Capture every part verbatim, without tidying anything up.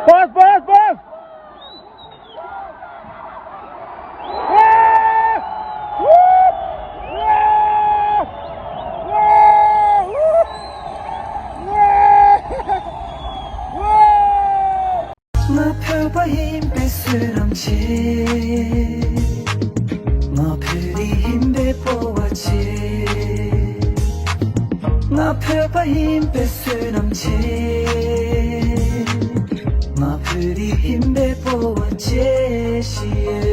Pass, pass, pass! ང་བོད་པ་ཡིན་པའི་བསོད་ནམས་ཆེ། ང་བོད་རིགས་ཡིན་པའི་སྤོབས་པ་ཆེ། ང་བོད་པ་ཡིན་པའི་བསོད་ནམས་ཆེ། ང་བོད་རིགས་ཡིན་པའི་སྤོབས་པ་ཆེ་ཞེས།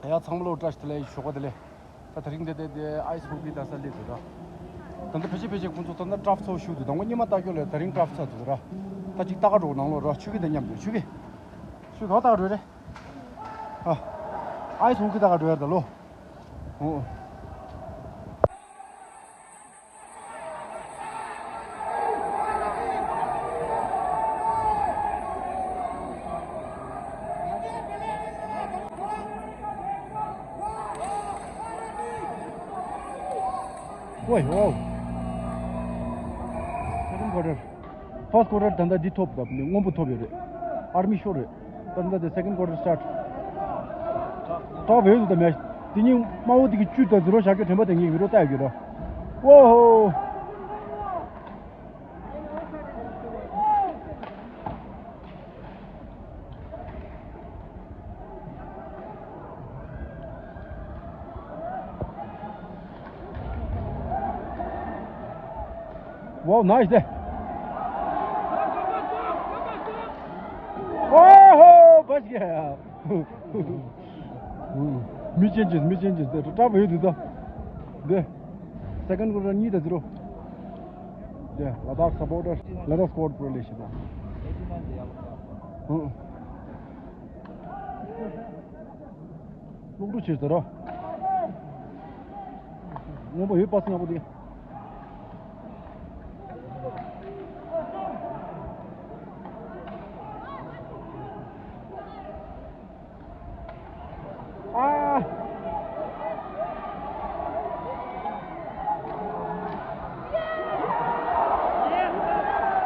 ཡ་ཚང་མ་ལོ་བཀྲ་ཤིས་བདེ་ལེགས། ཞོགས་པ་བདེ་ལེགས། ད་དེ་རིང་འདི་འདི་འདི་ཨའི་སི་ཧོ་ཀི་ལྟ་ས་སླེབས་འདུག་ར། ད་ལྟ་ཕལ་ཆེར་ཕལ་ཆེར་ཁོང་ཚོ་ད་ལྟ་ཊར་ཕི་ཚོ་བཞུགས་འདུག་ད་ངོ་སྙེ་མ་ལྟ་སྐྱོ་ལས་དེ་རིང་ཊར་ཕི་ཚ་འདུག་ར། ད་ཅིག་ལྟ་ག་འགྲོ་ནང་ལོགས་ར། ཆུ་གི་ད་མཉམ་འདུག་ཆུ་གི། ཆུ་གི་ག་བ་ལྟ་ག་འགྲོ་རེད། ཨ། ཨའི་སི་ཧོ་ཀི་ལྟ་ག་འགྲོ་ཡ་རེད་ད་ལོ། ཨོ། ཝེ། ཝའོ། Second quarter. First quarter ད་ལྟ་འདི་ཐོབ་ད་སྔོན་པོ་ཐོབ་ཡོད་རེད། ཨར་མི་ཤོར་རེད། ད་ལྟ་དེ་second quarter start. ཏོག་བོད་དུ་ད་མེད། དེ་ཉིན་དམར་པོ་དེ་གི་བཅུ་དང་ཛི་རོ་བཞག་རྒྱུ་དྲན་པ་དེ་ངེད་ཀྱི་རོ་ལྟ་ཡོད་ཀྱི་རོ། ཝོ་ཧོ། Wow, nice day. Oh, ho, बच गया यार. མི་ཅན་ཅིག་མི་ཅན་ཅིག་དེ་ཏྲ་བོ་ཡོད་དུས་ད། དེ། Second quarter གཉིས་དང་ཛི་རོ། དེ་ལ་དྭགས་སཔོར་ཊར་ལ་དྭགས་སྐོར་པོ་ལས་ཤི་ད། ཧུ། གློག་འཕྲུག་ཆེ་ཟེར་རོ། སྔོན་པོ་ཡོད་པ་སྲིན་ཡག་པོ་དེ། ཨ།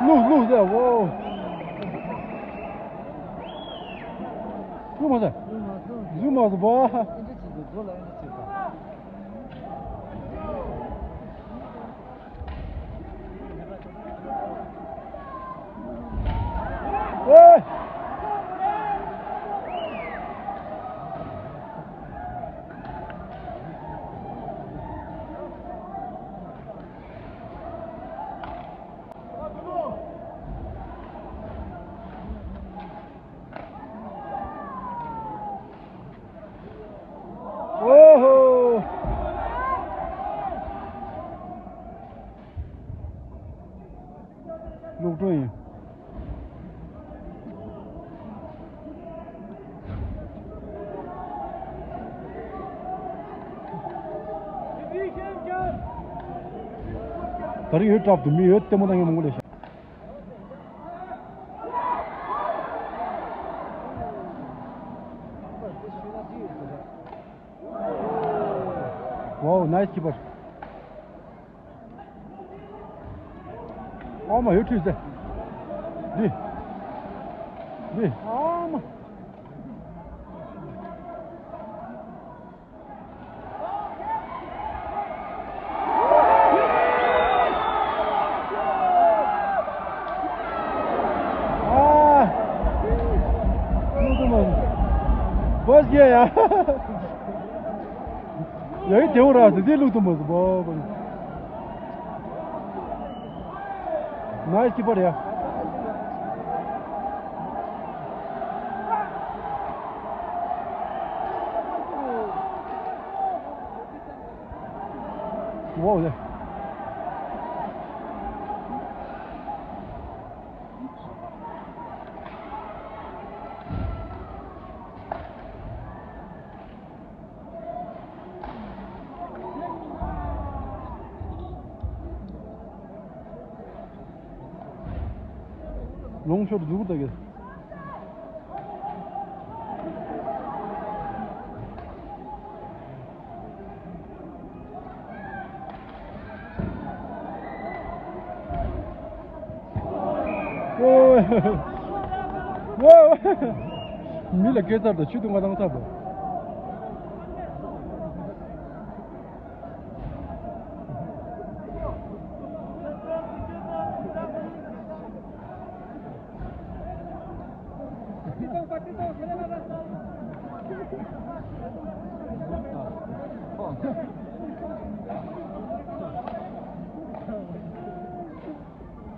ལུག་ལུག་ཟེར་བོ། ལུག་མ་ཟེར། ལུག་མ་ཟེར་བོ། ཨེ། ཨོ་ཧོ། གློག་སྒྲོན་ཡིན། ད་རེས་ཡོད་གྲབས་འདུག་མི་ཡོད་ལྟད་མོ་ལྟ་མཁན་མང་པོ་སླེབས་ཤག Wow, nice keeper. ཨ་མ་ཡོད་ཁྲིད་ཟེ། འདི། འདི། ཨ་མ། ཨ། བླུག་ཐུབ་མ་སོང་། བོས་རྒྱལ་ཡ། ཡ་ཡི་དེའུ་ར་ཟེ་དེ་བླུག་ཐུབ་མ་སོང་བོ་བོ། Nice keeper ཡ། Wow, yeah. Long shot ཟུག་ད་གེ། མི་ལ་སྐད་ཚབ་དང་ཆུ་དུང་ང་དང་ཚབ་པོ།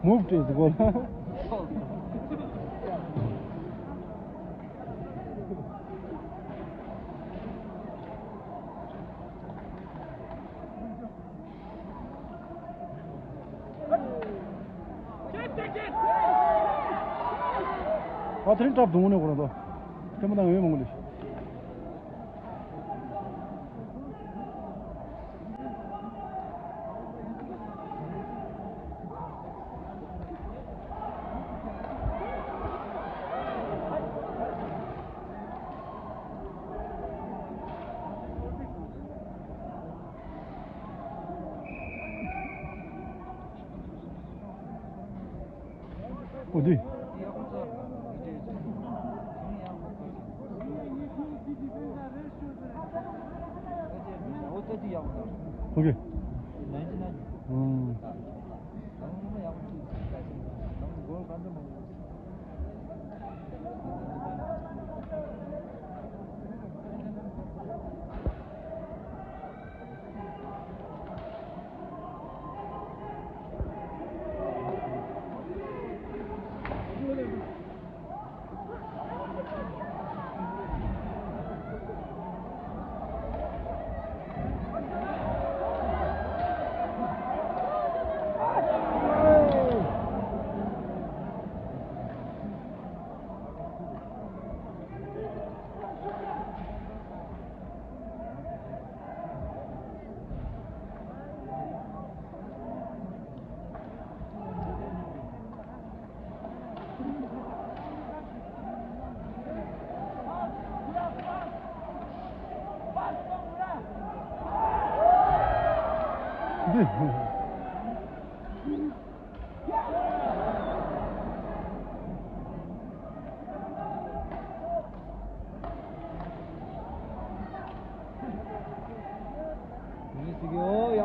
Move to the goal. ཨ་ཐ་རིང་ཀྲབ་དུང་ནས་གོ་ར་དོ། ཐེ་མ་དང་ཡོད་མང་གོ་ལེ། ཨོ་དེ། ཨོ་ཀེ། ཨུམ།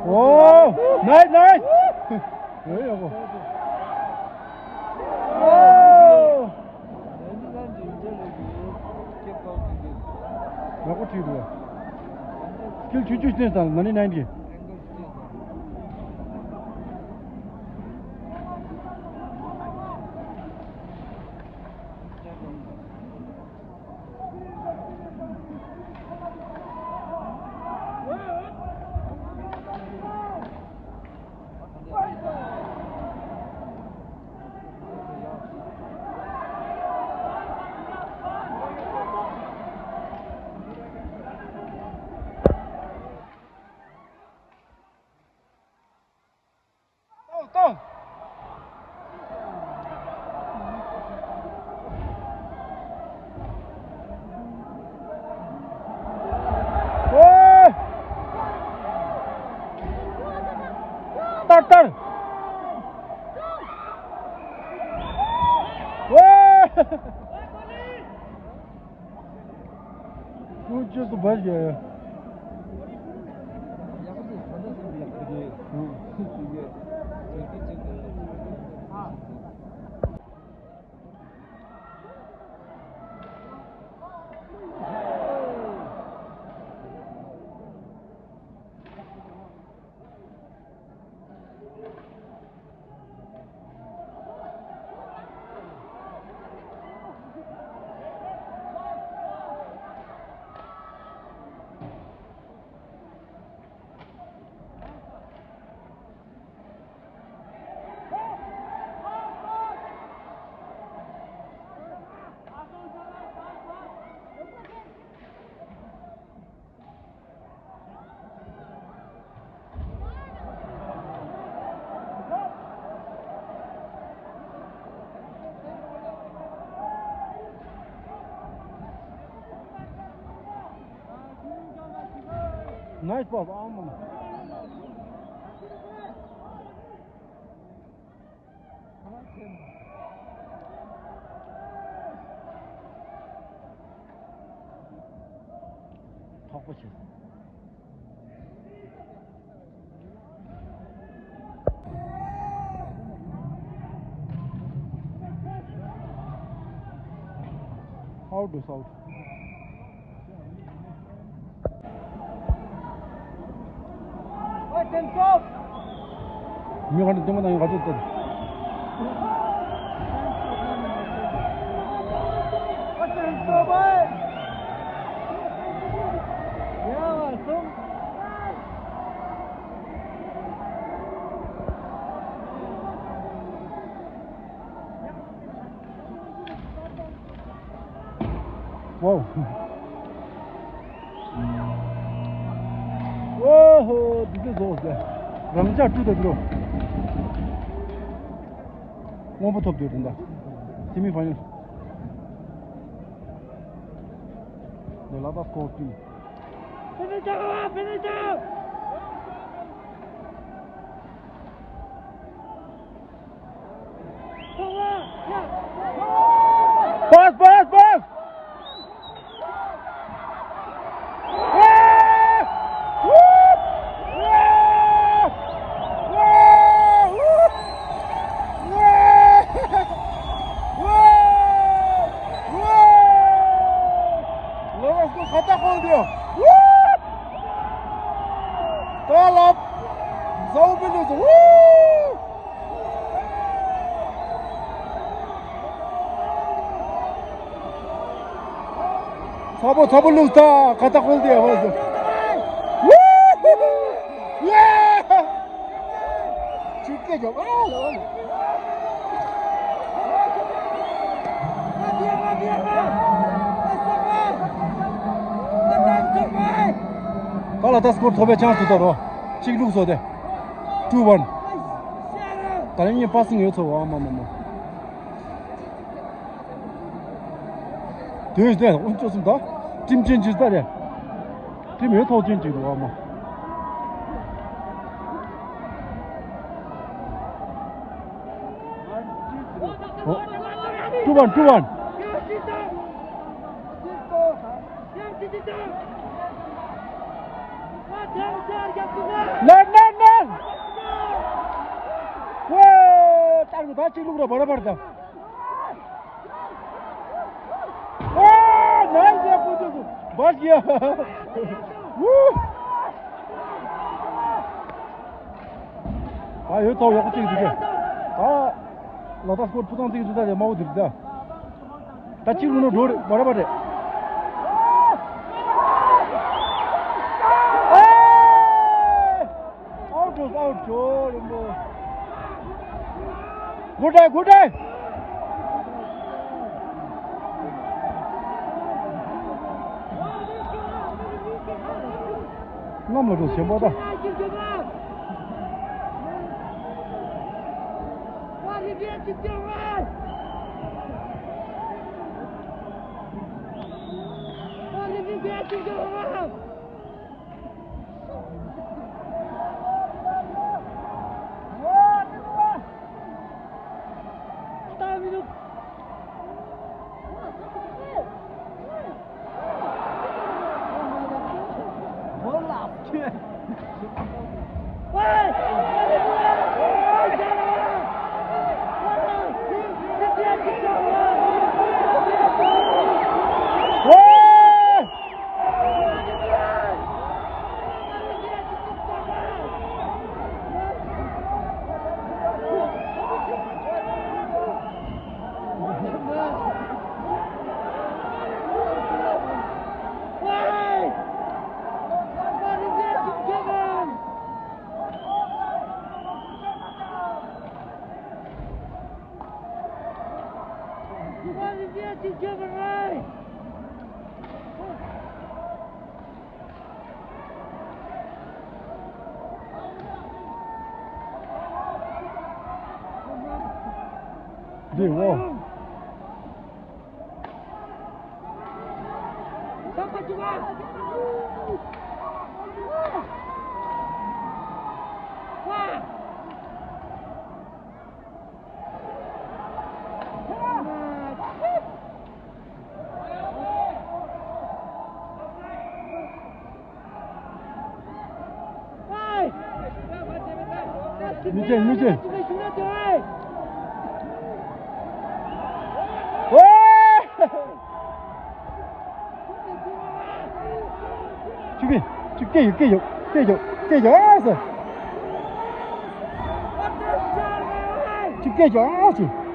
ཨོ། ནའིས་ནའིས། ཨེ་ཡག་པོ། ཨོ། ཡག་པོ་ཁྲིད་འདུག་བ། སྐྱིལ་ཆུང་ཆུང་བསྟན་སང་ནའིན་ཊི་ནའིན་གི། ཁྱོད་ཁྱོད་ཚོ་བར་བཞག་ཡ། Nice pass, aman. ཡག་པོ་བྱས། Out is out. མི་ག་འདྲ་ལྟད་མོ་ནང་ཡོད་ག་ཚོད་ལྟ། Wow. ཨོ་ཧོ། འདི་ཚོ་བཟོ་ཟེར། རང་འཇགས་བཀྲུ་དང་འགྲོ། སྔོན་པོ་ཐོབ་འདུག་དེ་འདྲ། སེ་མི་ཕ་ནལ། ལ་དྭགས་སྐོར་ཊིམ། Pass, pass, pass! ཚ་པོ་ཚ་པོ་བླུགས་ཐལ། ཁ་ཏ་ཁོལ་ཏེ་ཧོ་ཟེར། ཝུ་ཧུ་ཧུ། ཡེ། ཅིག་སྐད་རྒྱབ། ཨ་ལ་ཨ་ལ། ད་ལ་ད་སྐོར་ཐོབ་པའི་ཆན་སི་ཐོབ་རོ། གཅིག་བླུགས་སོ་དེ། ཊུ་ཝན། ད་ལན་ངས་པ་སིང་ཡོད་ཚོ། ཨ་མ་མ་མ། དེ་ཡོད་དེ་དབུ་ཅོ་གསུམ་ད། ཊིམ་ཆེན་ཇི་ལྟ་རེད། ཊིམ་ཡོད་ཐོག་ཆེན་ཅིག་འདུག་ཨ་མ། ཨོ། ཊུ་ཝན། ཊུ་ཝན། ནན་ནན་ནན། ཝེ། ཏར་གི་ད་གཅིག་བླུགས་ར་བར་བར་ད། ཨ། ནའི་སི། ཡ། ཀུ་ཅོ་སུ་བར་གྱི་ཡ། ཝུ། ད་ཡོད་ཚོ་ཡག་པོ་ཅིག་འདུག་གས། ད་ལ་དྭགས་སྐོར་ཕུ་ཐང་ཅིག་འདུག་ད་རེད། དམར་པོ་འདུག་ད། ད་གཅིག་ལུག་ནོ་འགྲོ་རེད། བར་བར་རེད། ཨ། Out was out, Joe Rimbo. Good day, good day. གནམ་ལ་འགྲོ་ཞན་པ་ད། འདི་འོ། མི་ཆེ་མི་ཆེ། ཨོ། ཆུ་སྐད། ཆུ་སྐད་ཡོད། སྐད་ཡོད། སྐད་ཡོད། སྐད་ཡོད་ཟེར། ཆུ་སྐད་ཡོད་ཟེར།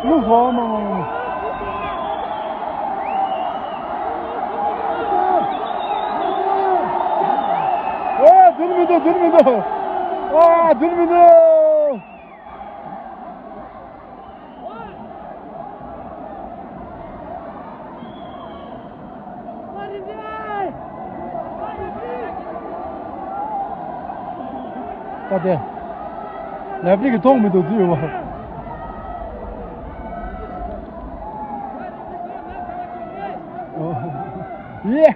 ལུག་ཧོ་མ་མ་མ། ཨོ། འཛུལ་མི་འདུག་འཛུལ་མི་འདུག་ཨ། འཛུལ་མི་འདུག་ད་དེ། ལེ་ཕི་རི་གིས་མཐོང་མི་འདུག་འཛུལ་ཡོད་པ། ཡེ།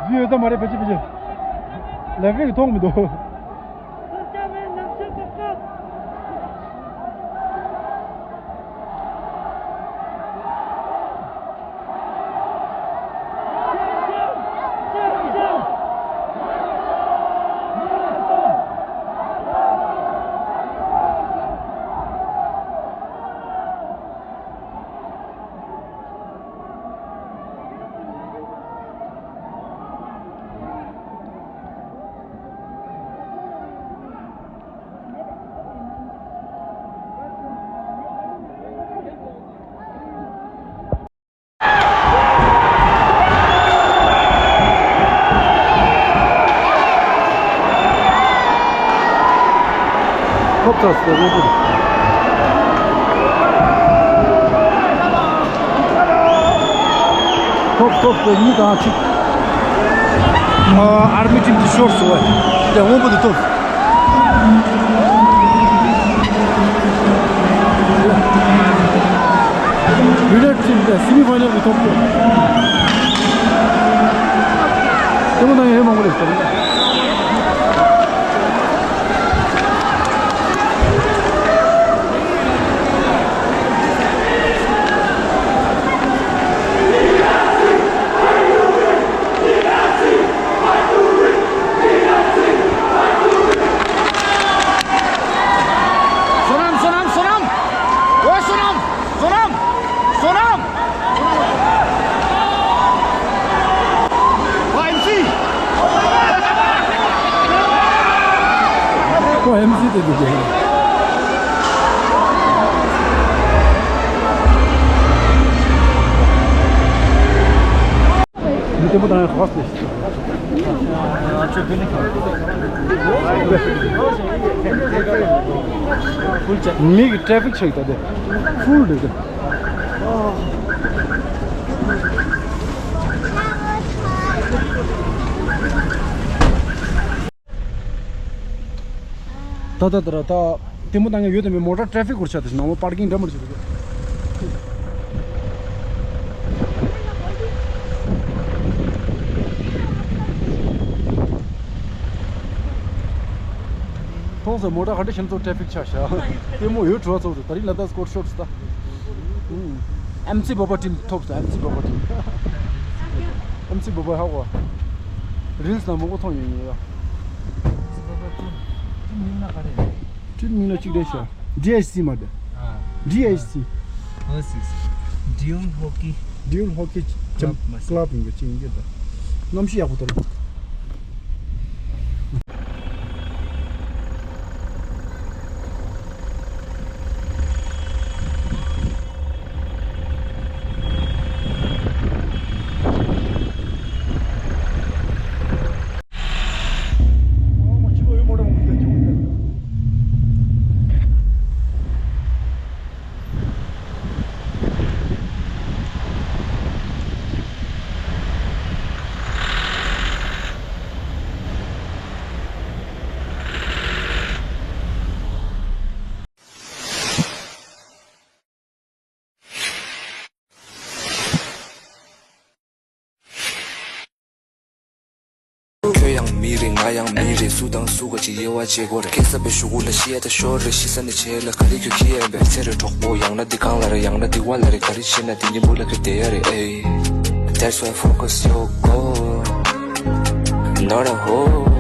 འཛུལ་ཡོད་ས་མ་རེད། ཕལ་ཆེར་ཕལ་ཆེར། ལེ་ཕི་རི་གིས་མཐོང་མི་འདུག་ཐོབ་ཚར་སོང་། དངོས་པོ་རེད། ཐོབ་ཐོབ་ཚར། གཉིས་དང་གཅིག་ཨ། ཨར་མི་ཊིམ་དེ་ཤོར་སོང་བས། དེ་དངོས་པོ་དེ་ཐོབ། ཝི་རཊ་ཊིམ་དེ་སེ་མི་ཕའི་ནལ་གྱི་ཐོབ་ཐོབ། དེ་མོ་ན་ཡང་ཧེ་མང་པོ་རེད་ཟེར། བསོད་ནམས། བསོད་ནམས། བསོད་ནམས། ཨོ། བསོད་ནམས། བསོད་ནམས། བསོད་ནམས། ཨོ། ཨེམ་སི། ཨོ། ཨེམ་སི་དེ་འདུག་གས། མི་དེ་མོ་དང་ཧོ་སི། མི་གི་ཊེ་ཕིག་ཆགས་ད་དེ། ཕུལ་འདུག་གས། ད་ད་ད་ད་ལྟད་མོ་ལྟ་མཁན་ཡོད་དམ་མེད། མོ་ཊ་ཊེ་ཕིག་སྐོར་ཆགས་ཏེ་ནང་ལོགས་པར་ཀིང་འདྲ་མི་འདྲ་ཞིག་འདུག་མཐོང་སོང་། མོ་ཊ་ག་འདྲ་ཞིག་ཚོ་ཊེ་ཕིག་ཆགས་ཤག་ལྟད་མོ་ཡོད་བྲོ་བ་ཚོགས་འདུག་ད་རིང་ལ་དྭགས་སྐོར་ཤོར་སོང་ད། ཨེམ་སི་བོ་བ་ཊིམ་ཐོབ་སོང་། ཨེམ་སི་བོ་བ་ཊིམ། ཨེམ་སི་བོ་བ་ཧ་གོ། རིལ་སི་ནང་མང་པོ་མཐོང་ཡོད་ཡིན་ཡ། ཊིམ་མིང་ལ་གཅིག་རེད་ཤག་ཌི་ཨེཆ་སི་མ་རེད། ཨ། ཌི་ཨེཆ་སི། ཨོ་སི་སི། ཌིའུལ་ཧོ་ཀི། ཌིའུལ་ཧོ་ཀི་ཅམ་ཀླབ་མ་ཟད། ཀླབ་ཡིན་པ་ཅིག་ཡིན་གྱི་འདུག་གནམ་གཤིས་ཡག་པོ་འདུག་ཁྱོད་ཡང་མི་རེད། ང་ཡང་མི་རེད། སུ་དང་སུ་ག་ཅིག་དབྱེ་བ་བྱེད་དགོས་རེད། སྐྱེ་ས་པའི་གཞུག་གུ་ལ་ཤི་ཡ་ད་ཤོར་རེད། ཤི་ས་ནས་བྱེད་ལ་ག་རེ་ཁྱོད་ཁྱི་ཡན་པས་ཚེ་རེ་གྲོགས་པོ། ཡང་ན་འདི་གང་ལ་རེད། ཡང་ན་འདི་བ་ལ་རེད། ག་རེ་བྱེད་ན་འདི་གཉིས་པོ་ལ་ཁྱོད་བསྡད་ཡ་རེད། ཨེ། That's why focus your goal, not a hole.